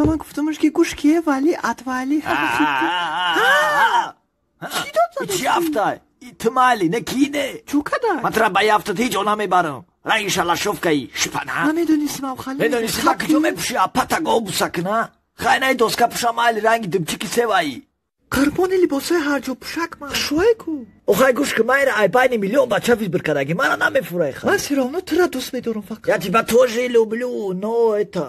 Ба ман гуфтамаш ки гӯш кие вали отвали. Чӣ дод задӣ? Чӣ афтай? Ту майли, не кине. Чӯ кадай? Ман тура ба яфтат ҳеҷ намебарам. Ранги шалашовкаи шпана. Намедонистим авхали. Медонистим, ма куҷо мепӯши? Апата гобуса кина? Хай най доска пӯша майли ранги димчики севаи. Қурбони либосҳои ҳарҷо пӯшак ман. Шуай ку. Охай гӯш ки майра ай байни миллион бача выбор кардаги. Мара намефурай ха. Ман всё равно тура дӯст медорам фақат. Я тебя тоже люблю, но это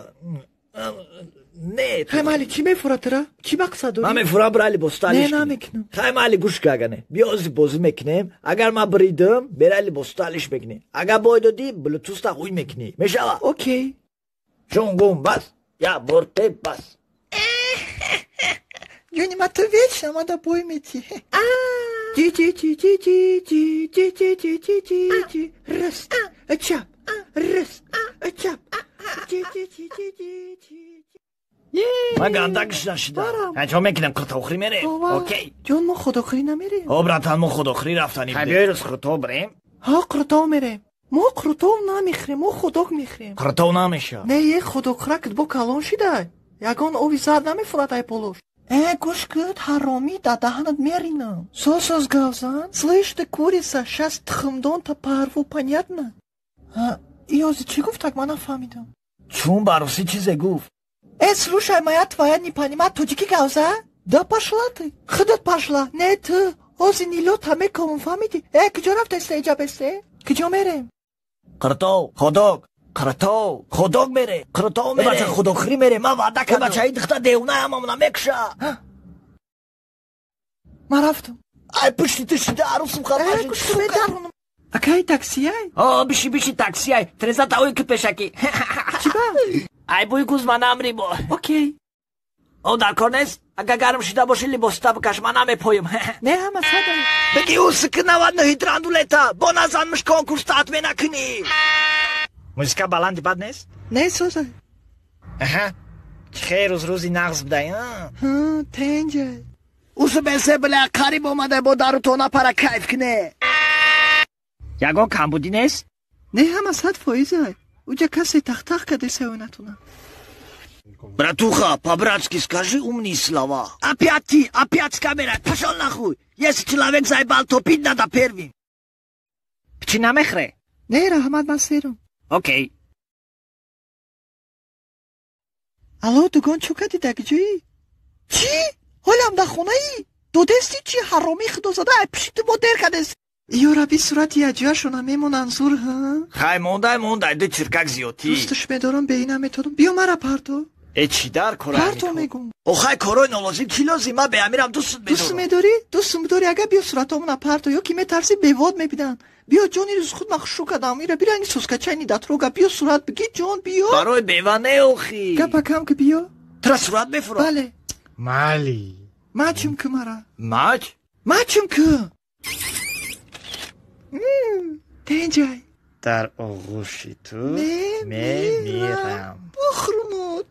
не. Хай майли, чӣ мефура тура? Чӣ мақсад дорӣ? Ман мефурам бира либос алиш. Не, намекунам. Хай майли, гӯш ки агане. Биё ози бозӣ мекунем. Агар ман бридам, бера либос алиш мекунӣ. Агар бой додӣ, блютуз та ҳуй мекунӣ. Мешава? Окей. Чун гум бас, я борте бас. Ҷони ма, ту вечно мада бой метӣ. Ди ди ди ди ди ди ди ди ди ди ди ди рост чап рост чап ди ди ди ди ди ди. Ман ганда гушна шидам. Анҷом мекунем, қуртовхӯрӣ мерем. Окей. Ҷон, мо худохӯрӣ намерем. О, братан, мо худохӯрӣ рафтанӣ. Хай биёй рӯз қуртов бирем. Ҳа, қуртов мерем. Мо қуртов намехӯрем, мо худок мехӯрем. Қуртов намеша. Не, е худокхӯрак бо калон шидай. Ягон ови зард намефурад ай полош. Э, гӯш куд, ҳаромӣ, дар даҳанат меринам. Сосоз гавзан. Слышь ты, курица, щас тухмдонта порву, понятно? Иёзи чӣ гуфтак, ман нафаҳмидам. Чун ба русӣ чизе гуфт. Э, слушай, моя твоя не понимает, тоҷикӣ гавза? Да пошла ты. Худат пошла. Не ту. Ҳози нилота мековам, фаҳмидӣ? Э, куҷо рафтаиста иҷа бесте? Куҷо мерем? Қиртов, ходок. Қиртов, ходок мере. Қиртов мере. Бача худохӯрӣ мере. Ман ваъда кардам. Бача, ин духта девона ҳамамона мекуша. Ман рафтам. Ай пушти ту шида арӯсум хафа Э, шуд. гӯш кун, медаронам. Акай таксияй? О, биши, биши, таксияй. Трезата ой ки пешакӣ. Чӣ ба? Ай бӯи гуз ман амри бо. Окей. О, дар кор нест? Агар гарм шида боши, либоста бикаш, ман намепоем. Не, ҳама садай. Беги усики навадну ҳидрандулета. Бо назанмиш конкурста отмена кунӣ. Музика баланди бад нест? Не, созай. Аҳа. Хел рӯз рӯзи нағз будай, а? Ҳа, тенҷай. Усу бесе била қариб омада бо дарутона пара кайф куне. Ягон камбудӣ нест? Не, ҳама 100%-ай. Уҷа касе тахтах кадесаю натона. Братуха, по-братски скажи умные слова. Опять ты, опять с камерой. Пошел нахуй. Если человек заебал, топить надо первым. Чӣ намехре? Не, раҳмат, ман серам. Окей. Алло, дугон, чӯ кадӣ, дар куҷоӣ? Чӣ? Ҳолам дар хонаӣ? Додести чӣ ҳаромӣ худозада ай пишти ту бо дер кадест. Ё раби, сурати яҷояшона мемонанд зур, ҳа? Хай мондай, мондай, ду чиркак зиёдтӣ. Дӯсташ медорам, бе ина метонам. Биё мара парто. Э, чӣ дар кора? Парто мегум. Охай корои нолозим чӣ лозим? Ман беамирам дӯстат Дӯст медорам. медорӣ? Дӯст медорӣ, агар биё суратомона парто, ё ки метарсӣ бевод мебинанд. Биё ҷони рӯз худ ман хушрӯ кардам. Ира биранги соскачайни датрога, биё сурат бигӣ, ҷон, биё. Барои бева не охи. Гапа кам ки биё. Тура сурат мефурам. Бале. Майли. Мачим ки мара. Мач? Мачим ки. Тенҷай. Дар оғӯши ту Мемирам. мемирам. Бухрумуд.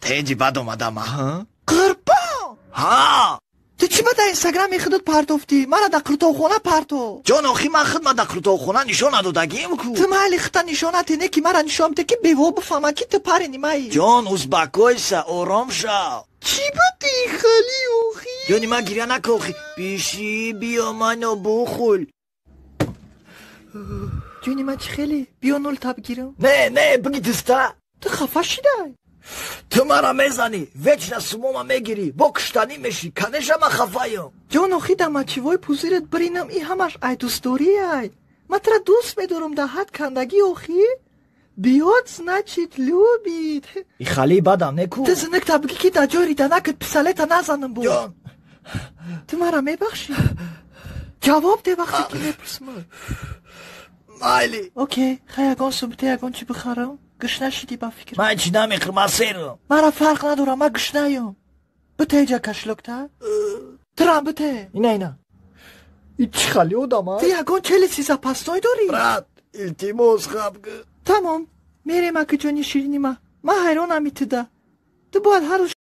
Тенҷи бад омадам, аҳа? Қурбон! Ҳа! Ту чӣ ба дар инстаграми худат партофтӣ? Мара дар қуртовхона парто. Ҷон, охи ман хидмат дар қуртовхона нишон надодагим ку. Ту майли хита нишонате, не ки мара нишон бите, ки бево бифаҳма, ки ту парени маи. Ҷон, успокойся, ором шав. Чӣ ба дихали охи? Ҷони ман, гиря накун охи. Биши, биё мано бухул. Ҷони ман, чӣ хеле? Биё нул таб гирам. Не, не, биги диста. Ту хафа шидай. Ту мара мезанӣ, вечно сумома мегирӣ, бо куштанӣ мешӣ, конечно ман хафаём. Ҷон, охи дар мочевой пузырь ат биринам, и ҳамаш ай дӯстдорӣ ай. Ман тура дӯст медорам дар ҳад кандагӣ охи. Бьёт, значит, любит. И хали бадам не ку. Ту зинакта бигӣ, ки дар ҷои риданакат пистолета назанам бо. Ҷон. Ту мара мебахшӣ? Ҷавоб де вақте ки мепурсам. Майли. Окей, хай ягон субте ягон чӣ бихарам. Гушна шидӣ ба фикр. Ман чӣ намехӯрам, ман серам. Мара фарқ надорам, ман гушнаём. Бите иҷа кошелёк та. Турам бите. Ина, ина. И чӣ хали одам, а? Ту ягон челюсти запасной дорӣ? Брат, илтимос, хаб ки. Тамом, мерем аки ҷони ширини ма. Ман ҳайронам итуда. Ту бояд ҳар рӯз